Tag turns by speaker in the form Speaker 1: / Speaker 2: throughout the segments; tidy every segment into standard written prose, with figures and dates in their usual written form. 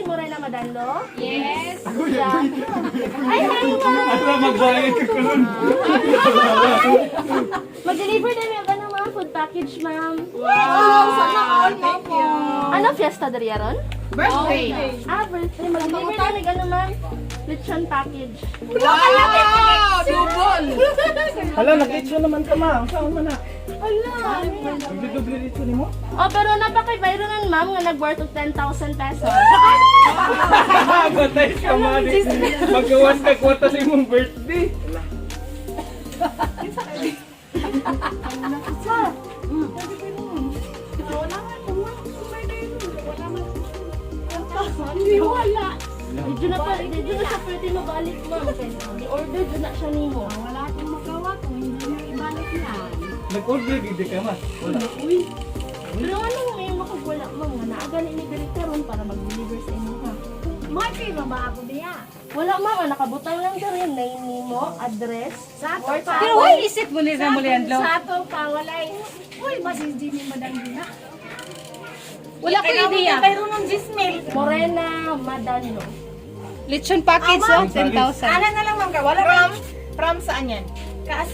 Speaker 1: si Morena Madando?
Speaker 2: Yes.
Speaker 1: Yeah. Ay, hi, ma'am!
Speaker 3: Asa magbayad ka karon?
Speaker 1: Mag-deliver na mi og ano, ma'am, food package, ma'am.
Speaker 2: Wow! Sana all, thank you.
Speaker 1: Ano fiesta diri ron?
Speaker 2: Birthday.
Speaker 1: Ah, birthday. Mag-deliver na mi og ano, ma'am? Lechon package.
Speaker 2: Wow! Double!
Speaker 3: Hala, nag-litso naman ka, ma. Ang saan man na?
Speaker 1: Ala.
Speaker 3: Nagdoble litso nimo?
Speaker 1: Oh, pero napakay-viral ma'am nga nag-worth of 10,000 pesos.
Speaker 3: Batay ka, ma. Magawas ka kwarta sa imong birthday.
Speaker 1: Medyo na pa, medyo na siya pwede mabalik, ma'am. I-order jud na siya nimo.
Speaker 4: Wala akong magawa kung hindi na ibalik yan.
Speaker 3: Nag-order gid ka, ma. Wala.
Speaker 1: Pero anong ngayon makagwala, ma'am, nga naa gani ni diri karon para mag-deliver sa inyo ha.
Speaker 4: May pirma ba ako niya?
Speaker 1: Wala, ma'am, ang nakabutang lang diri name nimo, address,
Speaker 4: Sa ato
Speaker 1: or
Speaker 4: pa.
Speaker 2: Pero why is it mo nila mo
Speaker 4: Sa ato pa, walay. Uy, mas hindi ni Madam Dina.
Speaker 2: Wala ko idea.
Speaker 1: Morena Madano.
Speaker 2: Lechon package, oh, 10,000.
Speaker 5: Ana na lang, ma'am, ka. Wala from saan yan? Kaas,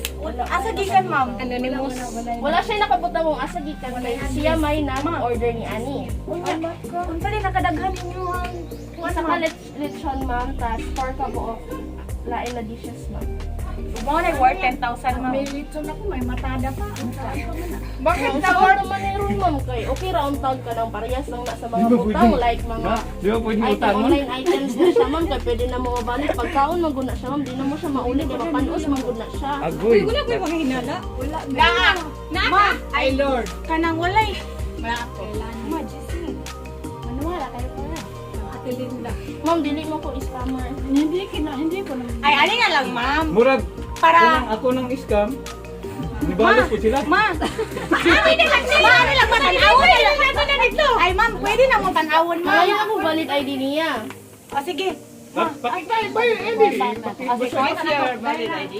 Speaker 5: asa gikan, ma'am?
Speaker 2: Anonymous.
Speaker 1: Wala siya nakabutang mong asa gikan kay siya may nag-order ni ani.
Speaker 5: Unsa din nakadaghan ninyo ang
Speaker 1: Isa ka lechon, ma'am, tas 4 ka buok lain na dishes, ma'am.
Speaker 5: Mo na worth 10,000, ma'am.
Speaker 4: May litson ako, may matada pa.
Speaker 5: Bakit
Speaker 1: Ang
Speaker 5: na
Speaker 1: sa
Speaker 5: worth?
Speaker 1: naman ni ron, ma'am, kay okay ra ang tag ka ng parehas lang na sa mga
Speaker 3: Di ba
Speaker 1: butang
Speaker 3: pwede?
Speaker 1: like mga
Speaker 3: Ma, di ba pwede
Speaker 1: item,
Speaker 3: utangon?
Speaker 1: online items na siya, ma'am, kay pwede na mo mabalik. Pagkaon man gud na siya, ma'am, di na mo siya mauli kay mapanos man gud na siya.
Speaker 3: Agoy.
Speaker 2: Wala ko yung mga hinala.
Speaker 5: Naa.
Speaker 2: Naa.
Speaker 5: Ay Lord.
Speaker 2: Kanang walay.
Speaker 5: Wala ako.
Speaker 4: Ma, Jessie. Manuwala kayo pa.
Speaker 2: Ate Linda.
Speaker 1: Ma'am, dili mo ko scammer.
Speaker 4: Hindi, kina, hindi ko naman.
Speaker 5: Ay, ani na lang, ma'am.
Speaker 3: Murag
Speaker 5: Para
Speaker 3: para ako ng scam. Nibalos po sila.
Speaker 5: Ma. Ani na lang, ma, ani lang tan-awon na lang nato na dito. Ay, ma'am, pwede na mo tan-awon, ma'am.
Speaker 1: Malayo ako valid ID niya.
Speaker 5: O sige.
Speaker 3: Pakita ba yun, Eddie? Pakita
Speaker 5: O sige, what's your valid ID?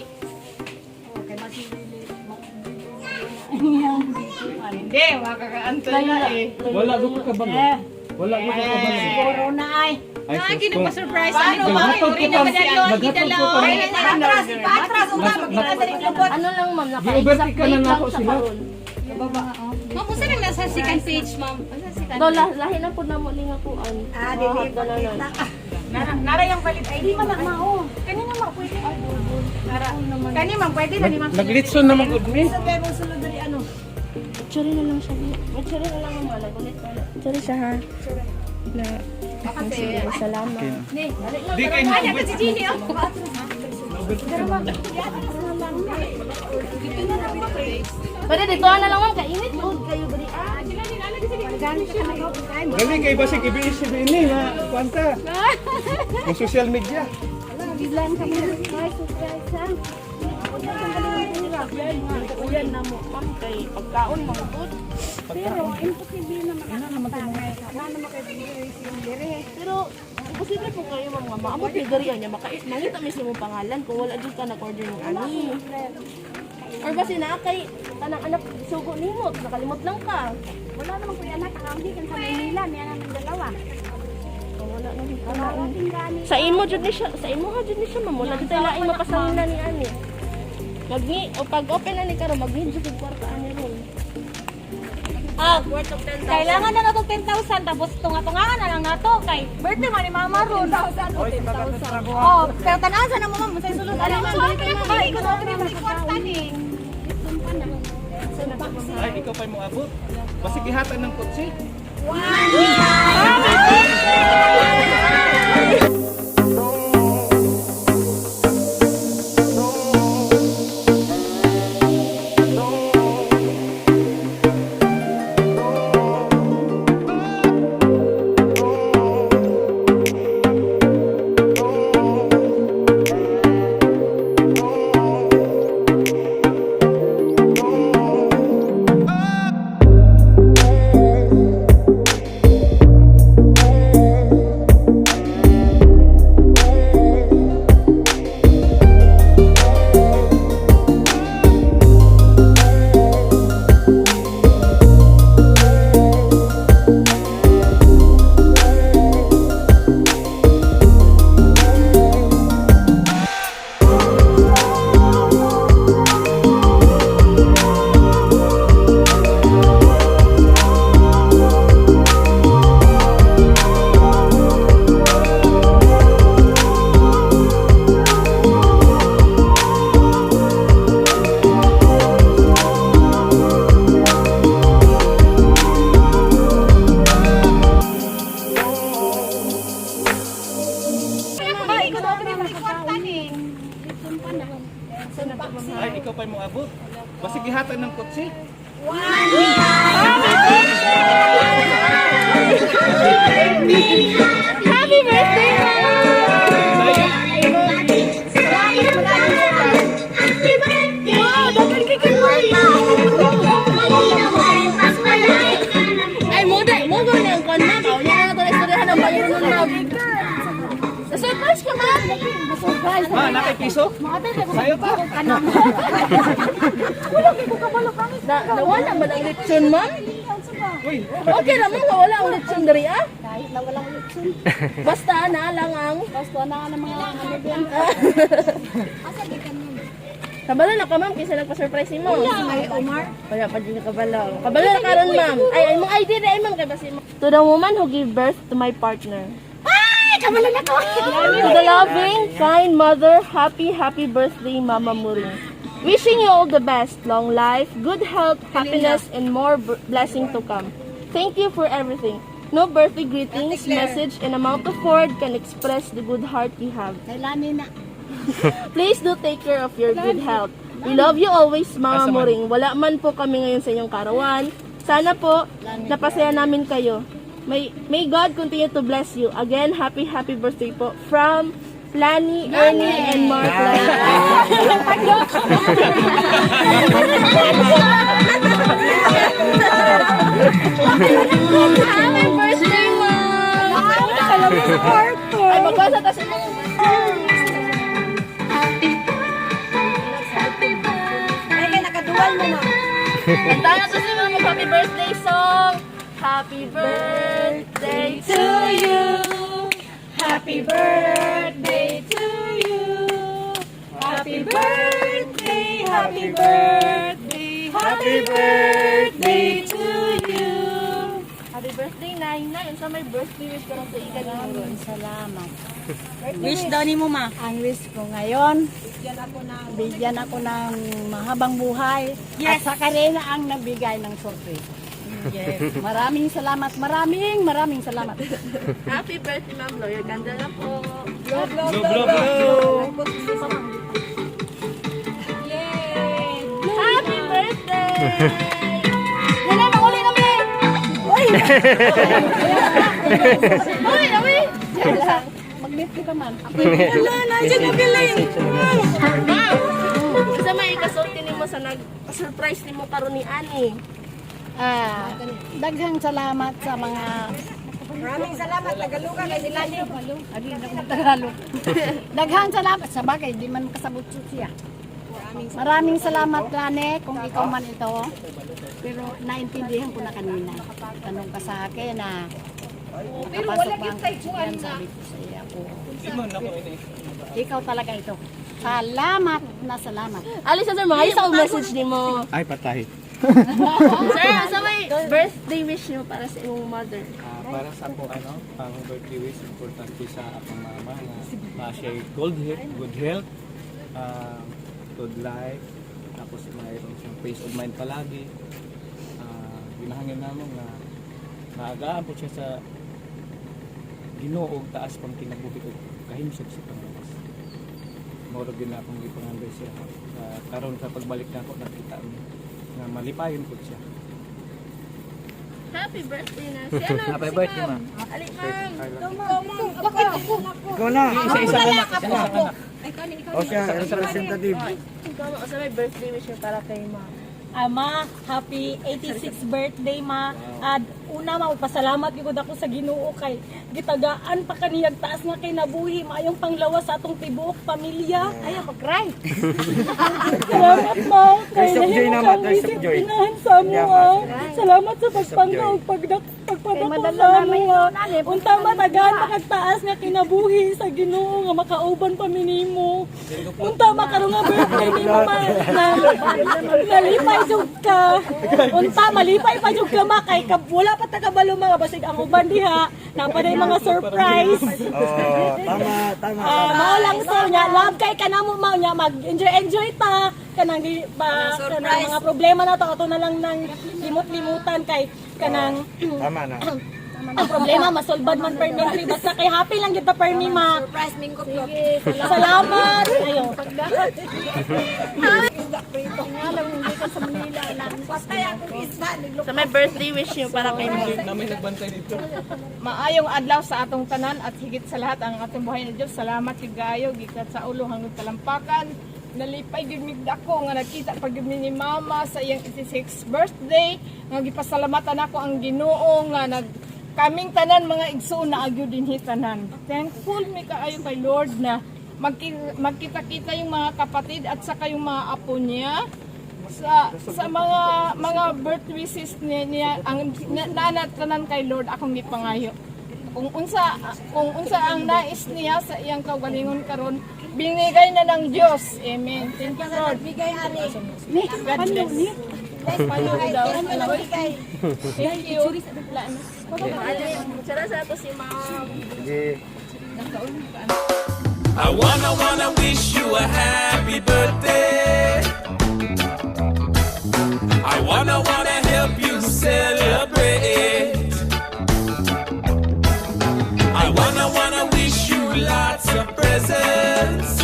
Speaker 5: Hindi, makakaanto na eh.
Speaker 3: Wala ko ka kabalo. Wala ko ka kabalo.
Speaker 4: Corona ay.
Speaker 3: Ay,
Speaker 2: Ah,
Speaker 3: sus ko.
Speaker 2: ginapa-surprise.
Speaker 5: Paano ba?
Speaker 3: Naghatod ko pa. Naghatod ko pa.
Speaker 5: Ay, atras, atras, unta, magkita sa ring lubot.
Speaker 1: Ano lang, ma'am,
Speaker 3: Gi-overtake
Speaker 1: naka-exact
Speaker 3: ka na
Speaker 1: date lang
Speaker 3: nako
Speaker 1: siya
Speaker 3: sila.
Speaker 1: karon.
Speaker 2: Ma'am, usa nang nasa second page, ma'am. Usa second
Speaker 1: Do, lahi na po na mo ni nga kuan.
Speaker 4: Ah, dili
Speaker 1: pa
Speaker 4: pakita.
Speaker 5: Nara, nara yung valid ID.
Speaker 4: Hindi man na mao.
Speaker 5: Kanina ma, pwede. Nara. Kani ma'am, pwede na ni ma'am.
Speaker 3: Naglitson naman gud mi.
Speaker 4: Sa bebo sulod diri ano.
Speaker 1: Tsuri na lang siya. Tsuri na lang, ma'am. Nagulit ko. Tsuri siya, ha? Na. Sige, salamat. Dali lang,
Speaker 3: Di kay
Speaker 5: Ay, si Genie, oh.
Speaker 1: Pwede dito na lang, ma'am. Kainit mo. Kayo diri ah.
Speaker 3: Dali kay basig ibis ini na kwanta. Sa social media.
Speaker 4: Biglan ka mo. Ay, surprise ha.
Speaker 1: Uyan na mo, ma'am. Kay pagkaon, mga good.
Speaker 4: Pero imposible naman ang tagay. Wala naman kayo yung dire.
Speaker 1: Pero, imposible po kayo, ma'am, nga maabot ni diri niya. Maka, mangita mismo mong pangalan kung wala dyan ka nag-order ng ani. Or basi na kay kanang anak sugo nimo, nakalimot lang ka.
Speaker 4: Wala naman ko anak ang gikan sa Maynila, niya naman dalawa.
Speaker 1: Oh, wala na jud ka na.
Speaker 4: Karating gani.
Speaker 1: Sa imo jud ni siya, sa imo ha jud ni siya, ma'am. Wala jud tayo laing mapasangina ni ani. Magni o pag open na ni karon magni jud kog kwarta ani ron.
Speaker 5: Ah,
Speaker 1: Worth of 10,000.
Speaker 5: kailangan na nato 10,000 tapos tunga-tungahan na lang nato kay birthday man ni Mama ron.
Speaker 4: 10,000 o 10,000.
Speaker 5: Oh, pero tan-awan sa na mo ma'am unsay sulod ana ma'am.
Speaker 4: Ma'am,
Speaker 5: Ikaw na rin kwarta ni.
Speaker 3: Ay, ikaw pa'y moabot. Basig ihatag ng kotse. Ay, ikaw pa'y moabot. Basig gihatag ng kotse.
Speaker 1: Happy birthday, ma'am! Wow, dagan kay kay. Ay, mo dai, mo gawin ang kwan, ma'am. Aw, niya na ito na istoryahan ang bayan nun, ma'am. Na-surprise ka, ma'am.
Speaker 4: Na-surprise.
Speaker 3: Ma, nakay piso? Sayo ta.
Speaker 1: Nawala man ang lechon, ma'am.
Speaker 3: Uy,
Speaker 1: Okay ra ma'am, wala ang lechon diri ah.
Speaker 4: Kahit na walang lechon.
Speaker 1: Basta na lang ang
Speaker 4: Basta na ng mga ano doon.
Speaker 1: Kabalo na ka, ma'am, kaysa nagpa-surprise nimo.
Speaker 4: Ay, Omar.
Speaker 1: Wala pa din kabalo. Kabalo na karon, ma'am. Ay, ay mong ID na ay, ma'am, kay basi. To the woman who gave birth to my partner.
Speaker 4: Ay, kabalo na ko.
Speaker 1: To the loving, kind mother, happy, happy birthday, Mama Muring. Wishing you all the best, long life, good health, happiness, and more blessing to come. Thank you for everything. No birthday greetings, message, and amount of word can express the good heart you have.
Speaker 4: Kailanin na.
Speaker 1: Please do take care of your good health. We love you always, Mama
Speaker 3: Asa man?
Speaker 1: Muring. Wala man po kami ngayon sa inyong karawan. Sana po, napasaya namin kayo. May God continue to bless you. Again, happy, happy birthday po from Lani, Ernie, and Mark. Happy birthday, Mom! Ay, magbasa ta sa imong.
Speaker 5: Ay, kay nakaduwal mo, ma'am.
Speaker 1: Kanta na to si Mama happy birthday song. Happy birthday to you.
Speaker 2: Happy birthday to you. Happy birthday, happy birthday, happy birthday to you.
Speaker 1: Happy birthday, Nay. Nay, unsa may birthday wish karon sa ika nimo?
Speaker 4: Salamat.
Speaker 2: Wish daw ni mo, ma.
Speaker 4: Ang wish ko ngayon, bigyan ako ng mahabang buhay.
Speaker 2: Yes.
Speaker 4: At sa Karina ang nagbigay ng surprise. Yes. Maraming salamat, maraming maraming salamat.
Speaker 1: Happy birthday, Ma'am. Blow your candle na po.
Speaker 3: Blow, blow, blow.
Speaker 1: Happy birthday! Wala na, uli na, mi! Uy! Uy, awi!
Speaker 4: Mag-birthday pa man.
Speaker 2: Wala na, dyan na bilin.
Speaker 1: Ma'am, unsa may ikasulti nimo sa nag-surprise nimo karon ni Ani?
Speaker 4: Ah, daghang salamat sa mga.
Speaker 5: Maraming salamat. Tagalugan kay sila ni.
Speaker 4: Adi na ko Tagalog. Daghang salamat sa bagay, di man kasabot siya. Maraming salamat, Lane, kung ikaw man ito. Pero naintindihan ko na kanina. Tanong ka sa akin na nakapasok ba ang yan, sabi ko sa iya ko.
Speaker 3: Imo na ko ini.
Speaker 4: Ikaw talaga ito. Salamat na salamat.
Speaker 1: Alis na, sir, mga isa og message nimo.
Speaker 3: Ay, patay.
Speaker 1: Sir, unsa may birthday wish nimo para sa imong mother?
Speaker 3: Ah, para sa ako ano, ang birthday wish importante sa akong mama na siya good health, ah, good life, tapos mayroon siyang peace of mind palagi. Ginahangin namo nga maagaan po siya sa Ginoo og taas pang kinabuhi og kahimsog sa panglawas. Mao ra gyud na akong gipangandoy siya. Karon sa pagbalik nako nakita mi nga malipayon po siya.
Speaker 1: Happy birthday na. Si ano?
Speaker 3: Happy
Speaker 1: si
Speaker 3: birthday,
Speaker 1: ma'am. Ali, ma'am.
Speaker 5: Bakit ako?
Speaker 6: Ikaw na.
Speaker 3: Isa-isa ka na, isa-isa ka na.
Speaker 6: O siya, representative.
Speaker 1: Ikaw, ma'am, unsa may birthday wish nimo para kay ma'am?
Speaker 2: Ama, happy 86th birthday, ma. At una, ma, pasalamat gyud ako sa Ginoo kay gitagaan pa kaniyag taas nga kinabuhi, maayong panglawas sa atong tibuok pamilya.
Speaker 4: Ay, ako cry.
Speaker 2: Salamat, ma. Kay
Speaker 6: Tears of joy
Speaker 2: nahimo
Speaker 6: na, ma.
Speaker 2: kang
Speaker 6: Tears of
Speaker 2: isip
Speaker 6: joy.
Speaker 2: inahan sa amo,
Speaker 6: Yeah,
Speaker 2: ah. Salamat sa pagpangga
Speaker 6: joy.
Speaker 2: ug pagpadako
Speaker 4: madala
Speaker 2: sa amo.
Speaker 4: na
Speaker 2: ah.
Speaker 4: may
Speaker 2: Unta matagaan makagtaas nga kinabuhi sa Ginoo nga makauban pa mi nimo. Unta makaroon nga birthday nimo ma na, nalipay jud ka. Unta malipay pa jud ka ma kay wala pa ta kabalo mga basig ang uban diha napaday mga surprise.
Speaker 6: Oh, tama, tama.
Speaker 2: Ah, mao lang sir nya love kay kanamo mao nya mag enjoy enjoy ta kanang di ba kanang mga problema na to ato na lang nang limot-limutan kay kanang
Speaker 6: Tama na.
Speaker 2: Ang problema, masulbad man permanently. Basta kay happy lang kita permi ma.
Speaker 4: Surprise mingko.
Speaker 2: Salamat. Ayo.
Speaker 1: Sa may birthday wish niyo para kay ma'am.
Speaker 5: Maayong adlaw sa atong tanan at higit sa lahat ang atong buhay na Dios. Salamat gyud kaayo gikan sa ulo hangtod talampakan. Nalipay gyud mig dako nga nakita pa gyud mi ni Mama sa iyang 86th birthday nga gipasalamatan ako ang Ginoo nga nag kaming tanan mga igsoon na agyo dinhi tanan. Thankful mi kaayo kay Lord na magkita-kita yung mga kapatid at saka yung mga apo niya sa mga birth wishes niya ang nanatanan kay Lord akong gipangayo kung unsa ang nais niya sa iyang kaugalingon karon, binigay na ng Dios. Amen. Thank you, Lord.
Speaker 4: Bigay ani.
Speaker 5: God bless. Palo daw. Thank you.
Speaker 1: Sara sa ato si ma'am.
Speaker 6: Sige.
Speaker 7: I wanna wanna wish you a happy birthday. I wanna wanna help you celebrate. I wanna wanna wish you lots of presents.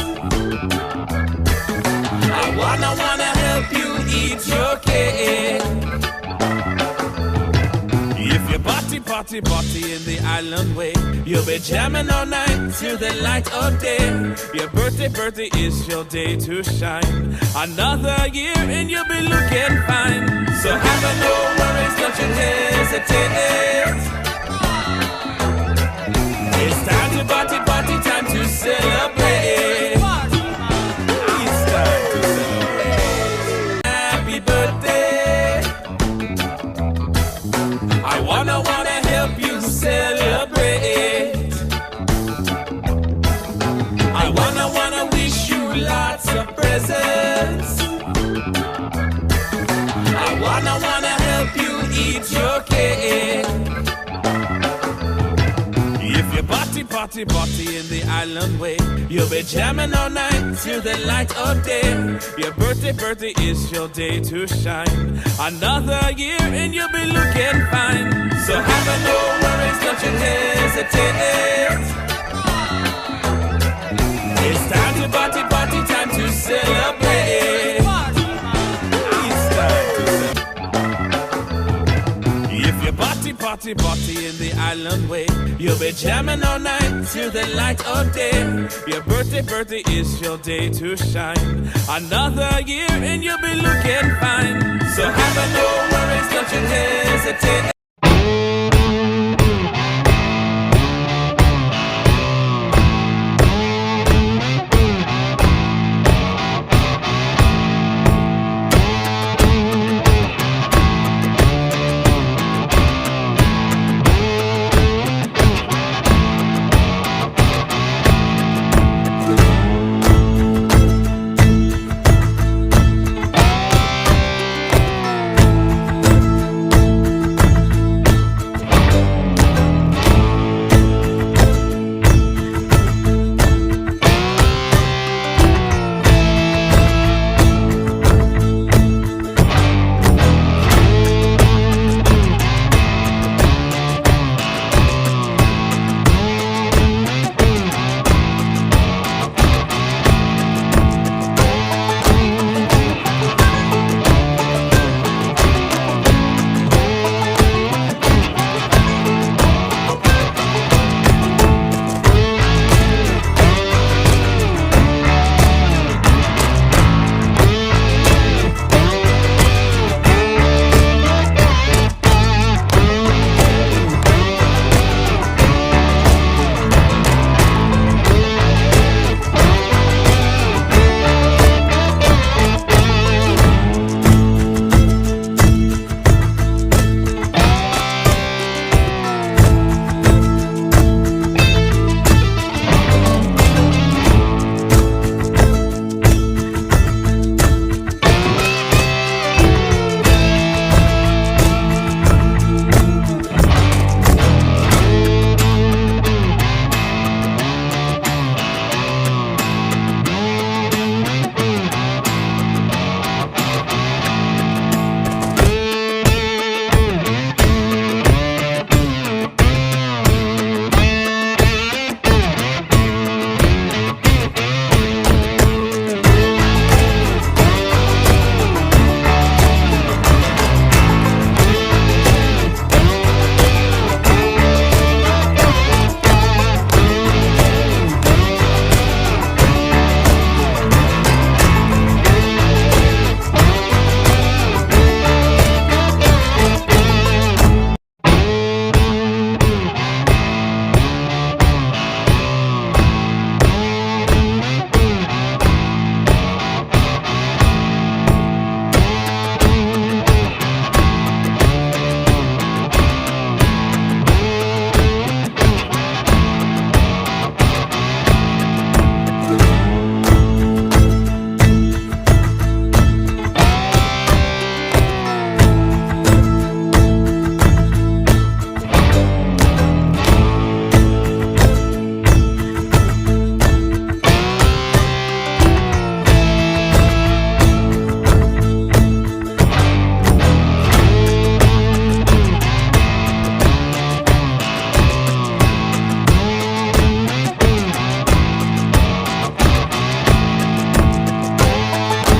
Speaker 7: I wanna wanna help you eat your cake. If you party, party, party in the island way, you'll be jamming all night till the light of day. Your birthday, birthday is your day to shine. Another year and you'll be looking fine. So have no worries, don't you hesitate. It's time to party, party, time to celebrate. It's time to celebrate. Happy birthday. I wanna wanna help you celebrate. I wanna wanna wish you lots of presents. I wanna wanna help you eat your cake. If you party, party, party in the island way, you'll be jamming all night till the light of day. Your birthday, birthday is your day to shine. Another year and you'll be looking fine. So have no worries, don't you hesitate. It's time to party, party, time to celebrate. It's time to celebrate. If you party, party, party in the island way, you'll be jamming all night till the light of day. Your birthday, birthday is your day to shine. Another year and you'll be looking fine. So have no worries, don't you hesitate.